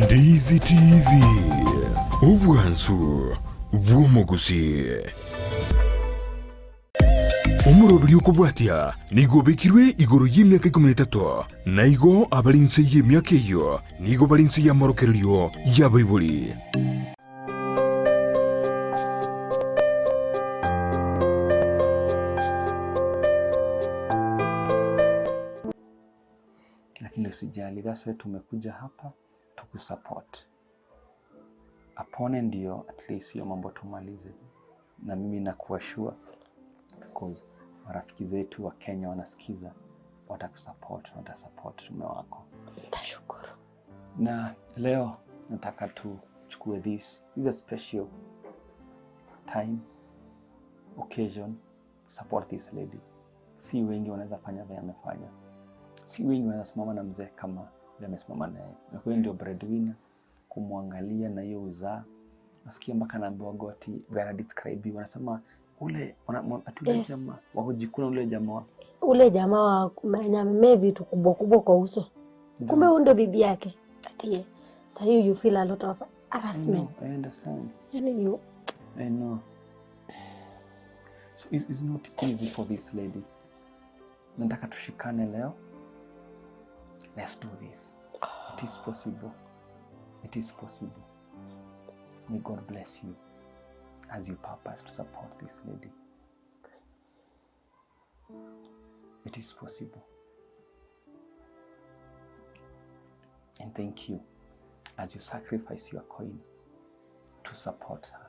Ndizi TV, obwansu bw'omugusi. Omurobiri okobwatia nigo obekirwe igoro y'emiaka 13 na igo abari nse y'emiaka eyo nigo bari nse y'amorokererio y'abaibori. Lakini usijali, that's why tumekuja hapa tukusupport. Apone ndio at least hiyo mambo tumalize, na mimi nakuwa sure because marafiki zetu wa Kenya wanasikiza, watakusupport, watasupport mume wako. Nitashukuru. Na leo nataka tuchukue this is a special time occasion support this lady. Si wengi wanaweza fanya vile amefanya, si wengi wanaweza simama na mzee kama vile amesimama naye, na huyo ndio breadwinner. Kumwangalia na hiyo uzaa, nasikia mpaka naambiwa goti vile describe, wanasema ule ati ule jamaa wa kujikuna, ule jamaa ule jamaa wa mwenye vitu kubwa kubwa kwa uso, kumbe huyo ndio bibi yake. Atie sasa you feel a lot of harassment. I understand. Yani you I know. So it's not easy for this lady. Nataka tushikane leo. Let's do this. It is possible. It is possible. May God bless you as you purpose to support this lady. It is possible. And thank you as you sacrifice your coin to support her.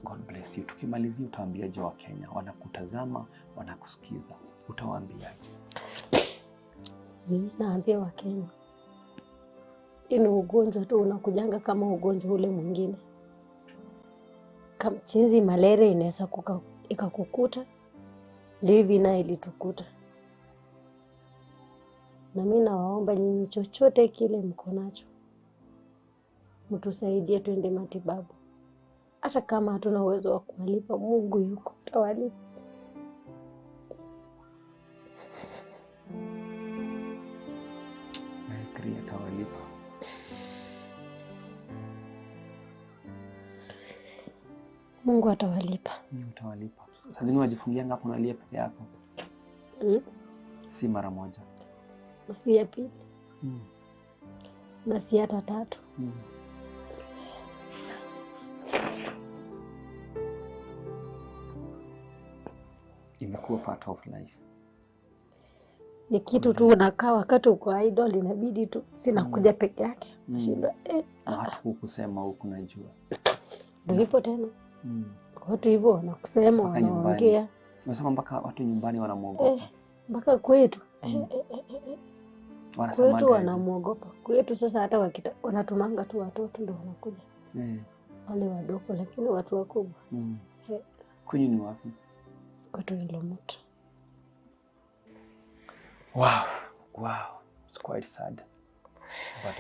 God bless you. Tukimalizia utawaambiaje wa Kenya? Wanakutazama, wanakusikiza. Utawaambiaje? Mimi naambia wa Kenya, ni ugonjwa tu unakujanga kama ugonjwa ule mwingine. Kama chinzi malaria inaweza ikakukuta, ndio hivi na ilitukuta. Na mimi nawaomba nyinyi chochote kile mko nacho, mtusaidie tuende matibabu. Hata kama hatuna uwezo wa kuwalipa, Mungu yuko atawalipa. I agree, atawalipa. Mungu atawalipa. Mungu atawalipa. Sasa zingine wajifungia ngapo unalia peke yako? Si mara moja. Na si ya pili. Na si hata tatu. Imekuwa part of life. Ni kitu tu unakaa wakati uko idle, inabidi tu sina kuja peke yake. Shindwa. Na watu hukusema huku najua. Ndio hivyo tena. Watu hivyo wanakusema, wanaongea. Unasema mpaka watu nyumbani wanamuogopa. Mpaka kwetu. Kwetu wanamuogopa. Kwetu sasa hata wanatumanga tu watoto ndio wanakuja. Wale wadogo, lakini watu wakubwa. Kwenyu ni wapi? Kwetu ni Lomuta. Wow, wow, it's quite sad. But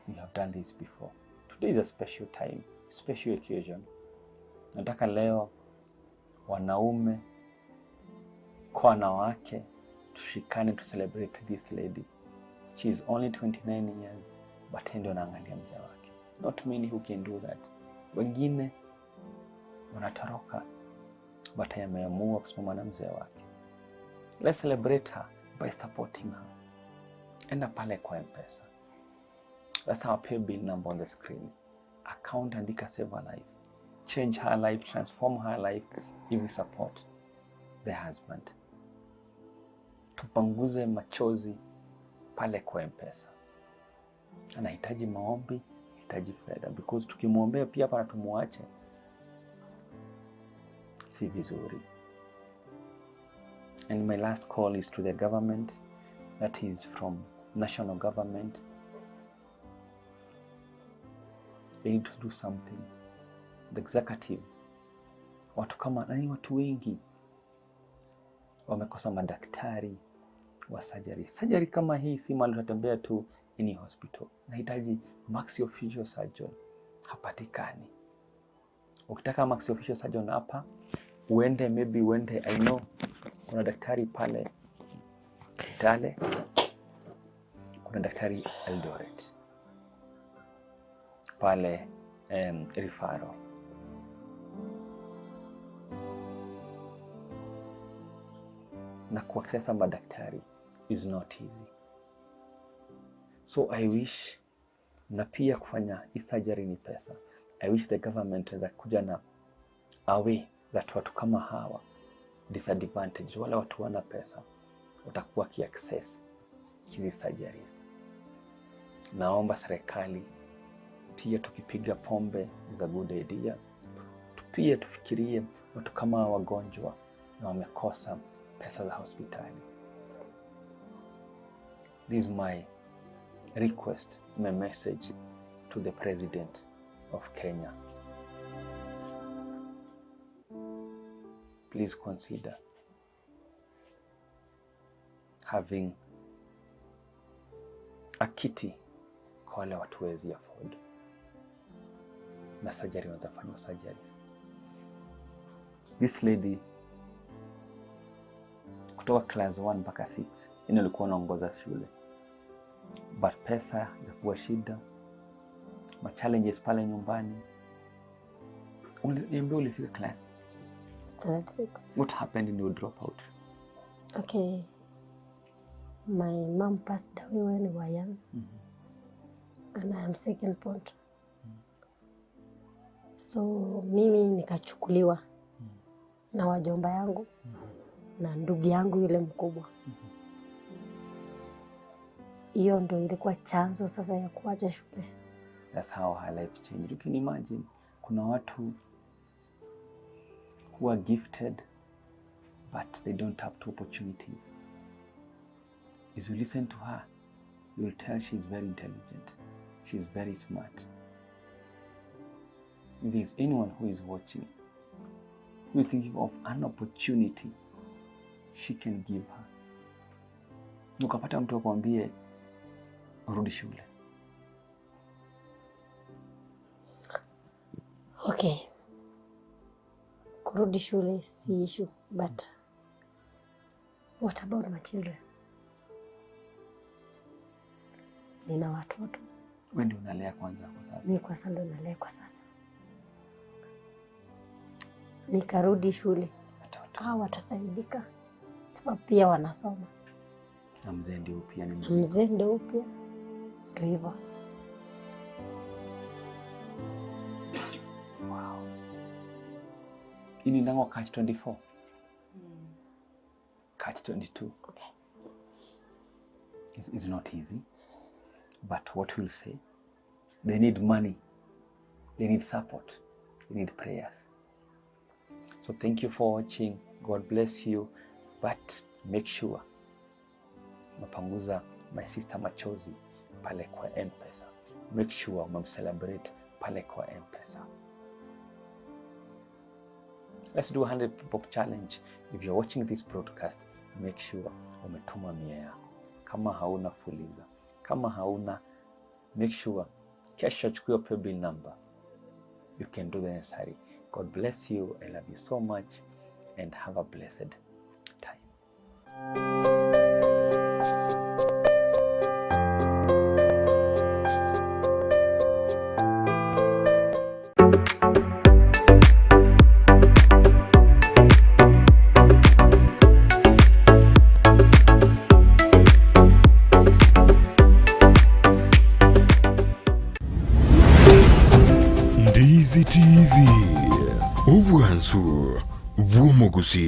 we have done this before. Today is a special time, special occasion. Nataka leo wanaume kwa wanawake tushikane to celebrate this lady. She is only 29 years, but ndio anaangalia mzee wake. Not many who can do that. Wengine wanatoroka, but ameamua kusimama na mzee wake. Let's celebrate her by supporting her. Enda pale kwa M-Pesa. That's our pay bill number on the screen. Account andika save her life. Change her life, transform her life if we support the husband. Tupanguze machozi pale kwa M-Pesa. Anahitaji maombi, anahitaji fedha, because tukimwombea pia hapa tumuache si vizuri. And my last call is to the government, that is from national government. They need to do something. The executive, watu kama nani, watu wengi wamekosa madaktari wa surgery. Surgery kama hii si mahali utatembea tu any hospital. Nahitaji maxillofacial surgeon, hapatikani. Ukitaka maxillofacial surgeon hapa uende, maybe uende, I know kuna daktari pale Kitale, kuna daktari Eldoret. pale referral. Na kuaccess madaktari is not easy. So I wish, na pia kufanya hii surgery ni pesa. I wish the government waweza kuja na a way that watu kama hawa disadvantaged, wale watu wana pesa, watakuwa kiaccess hizi surgeries. Naomba serikali pia, tukipiga pombe is a good idea, pia tufikirie watu kama hawa wagonjwa na wamekosa pesa za hospitali. This is my request, my message to the President of Kenya. Please consider having a kitty kwa wale watu wezi afford na surgery, wanafanywa surgeries. This lady kutoka class 1 mpaka 6 yani alikuwa anaongoza shule, but pesa ikakuwa shida, ma challenges pale nyumbani. Niambie, ulifika class Standard 6. What happened in your dropout? Okay. My mom passed away when we were young. And I am second born. So mimi nikachukuliwa na wajomba yangu na ndugu yangu yule mkubwa. Hiyo ndo ilikuwa chanzo sasa ya kuacha shule. That's how her life changed. You can imagine, kuna watu who are gifted but they don't have two opportunities. As you listen to her, you will tell she's very intelligent. She's very smart. If there's anyone who is watching, who is thinking of an opportunity she can give her. Ukapata mtu akwambie urudi shule. Okay. Kurudi shule si issue, but what about my children? Nina watoto. Wewe ndio unalea kwanza kwa sasa. Mimi kwa sasa ndo nalea kwa sasa. Nikarudi shule, Watoto. Hao watasaidika, sababu pia wanasoma. Na mzee ndio pia ni mzee. Mzee ndo pia ndo hivyo. Wow. Hii ni ndango catch 24. Catch 22. Okay. It's not easy. But what we'll say, they need money. They need support. They need prayers. So thank you for watching. God bless you. But make sure umepanguza my sister machozi pale kwa M-Pesa. Make sure umemcelebrate pale kwa M-Pesa. Let's do a 100 bob challenge. If you're watching this broadcast, make sure umetuma 100 yako. Kama hauna, fuliza. Kama hauna, make sure kesho chukua paybill number. You can do the necessary. God bless you. I love you so much and have a blessed time. Ndizi TV, obwansu bw'omuguzi.